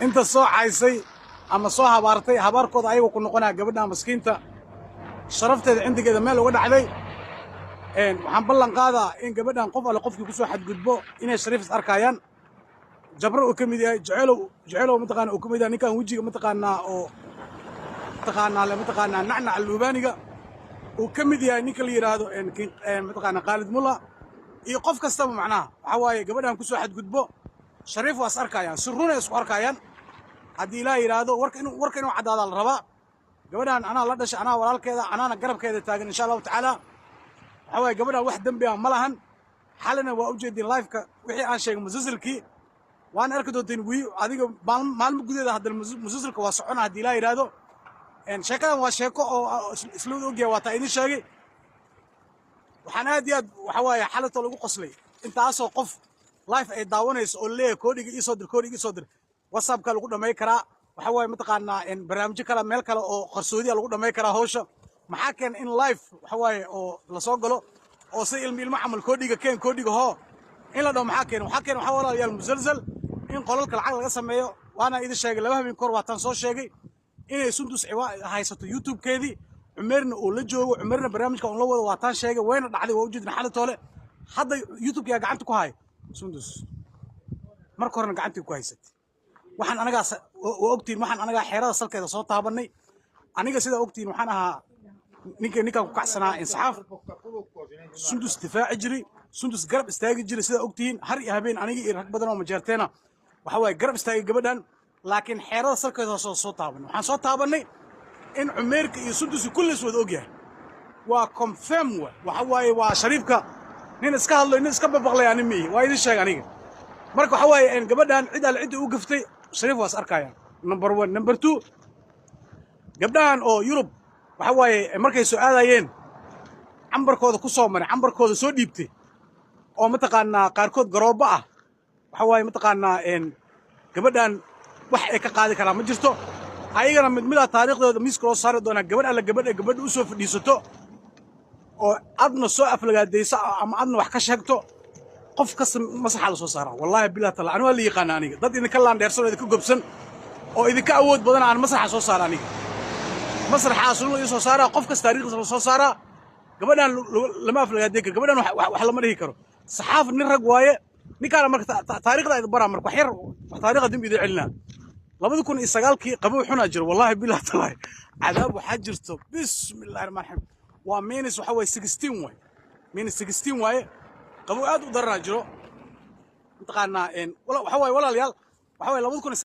Inta soo caysay ama soo habaartay, habaarkooda ayaga ku noqonaya. Gabadha maskiinta sharafteeda cindigeeda meel uga dhacday. Waxaan ballan qaadaa in gabadhan qof alle qofkii kusoo xadgudbo inay Shariif is arkaayaan. Jabro uu ka mid yahay, Jeceelow, Jeceelow mataqaana uu ka mid yahay, ninkan wejiga mataqaanaa oo mataqaanaa le mataqaanaa nacnac luubaaniga uu ka mid yahay, ninka la yidhaahdo mataqaanaa Khaalid Mulla iyo qof kastaba. Macnaha waxaa waaye, gabadhan kusoo xadgudbo, Shariif waa is arkaayaan, si runay isku arkaayaan haddii Ilaah yidhaahdo. Warka inuu caddaadaa la rabaa. Gabadhan anaa la dhashay, anaa walaalkeeda, anaana garabkeeda taagan, insha Allahu tacaala. Waxaa waaye, gabadhan wax dembi ah ma lahan. Xalina waa ujeedin liveka wixii aan sheegay, musalsalkii waana arki doonteen. Wii adiga maalmo gudaheeda haddana musalsalka waa socona haddii Ilaah yidhaahdo. Sheekadan waa sheeko oo isla wada ogyahay, waa taa idin sheegay. Waxaan aad iyo aad, waxa waaye, xalatoo lagu qoslay intaasoo qof live ay daawanayso oo leeyahay, "Koodhiga iisoo dir, koodhiga iisoo dir." WhatsAppka lagu dhamay karaa, waxa waaye mataqaanaa, barnaamijyo kale, meel kale oo qarsoodiya lagu dhamay karaa hawsha. Maxaa keena in live, waxa waaye, oo lasoo galo oo si ilmi ilmo camal "Koodhiga keen, koodhiga hoo" in la dhaho? Maxaa keena? Waxaa keena, waxaa, walaalayaal, musalsal in qolalka lacag laga sameeyo. Waana idin sheegay 2 habeen kor, waataan soo sheegay inay Sundus ciwa haysato YouTube-keedii, Cumeerna uu la joogo, Cumeerna barnaamijka uun la wado. Waataan sheegay, wayna dhacday, waa ujeedin xalatoole. Hadda YouTube-yaa gacanta ku haya Sundus, marka horena gacantii ku haysatay. Waxaan anagaa waa ogtihiin, waxaan anagaa xeerada salkeeda soo taabanay. Aniga sidaa ogtihiin, waxaan ahaa ninkaan ku kacsanaa insaxaaf Sundus difaaci jiray, Sundus garab istaagi jiray. Sidaa ogtihiin, har iyo habeen aniga iyo rag badan oo Majeerteena, waxa waaye, garab istaagay gabadhan, laakiin xeerada salkeeda soo taabanay. Waxaan soo taabanay in Cumeerka iyo Sundusi kullis wada ogyahay. Waa confirm wa waxa waaye, waa Shariifka nin iska hadlayo, nin iska babaqlay ani miihi, waa idin sheeg aniga. Marka waxa waaye, gabadhan cid alle cidda u gaftay, Shariif waa is arkayaan, number one. Number two, gabdhahan oo Yurub, waxa waaye, markay soo aadayeen cambarkooda ku soo maray, cambarkooda soo dhiibtay, oo mataqaanaa qaarkood garoobo ah, waxa waaye mataqaanaa, gabadhan wax ay ka qaadi karaan ma jirto. Ayagana mid midaa taariikhdooda miiska loo saari doonaa. Gabadh alle gabadha gabadha u soo fadhiisato oo adna soo aflagaadayso ama adna wax ka sheegto, qof kasta masaxa la soo saaraa. Wallahi bilah tala, ani waa la yaqaana. Aniga dad idinka laandheersan oo idinka gobsan oo idinka awood badan aan masraxa soo saara. Aniga masraxaas la ii soo saaraa, qof kasta taariikhdiisa la soo saaraa. Gabadhan lama aflagaadeyn karo, gabadhan wax lama dhihi karo. Saxaaf nin rag waaye ninkaana. Marka taariikhda idin baraa, marka wax yar wax taariikhda dib idin celinaa. 2009-kii qabow xunaa jiro, wallahi bilah talahi, cadaab waxaa jirto. Bismillahi raxmaan raxiim, waa minus, waxa waaye, 16 waaye, -16 waaye. Qabow aad u daranaa jiro mataqaanaa. Waxa waaye, walaalayaal, waxa waaye 2000.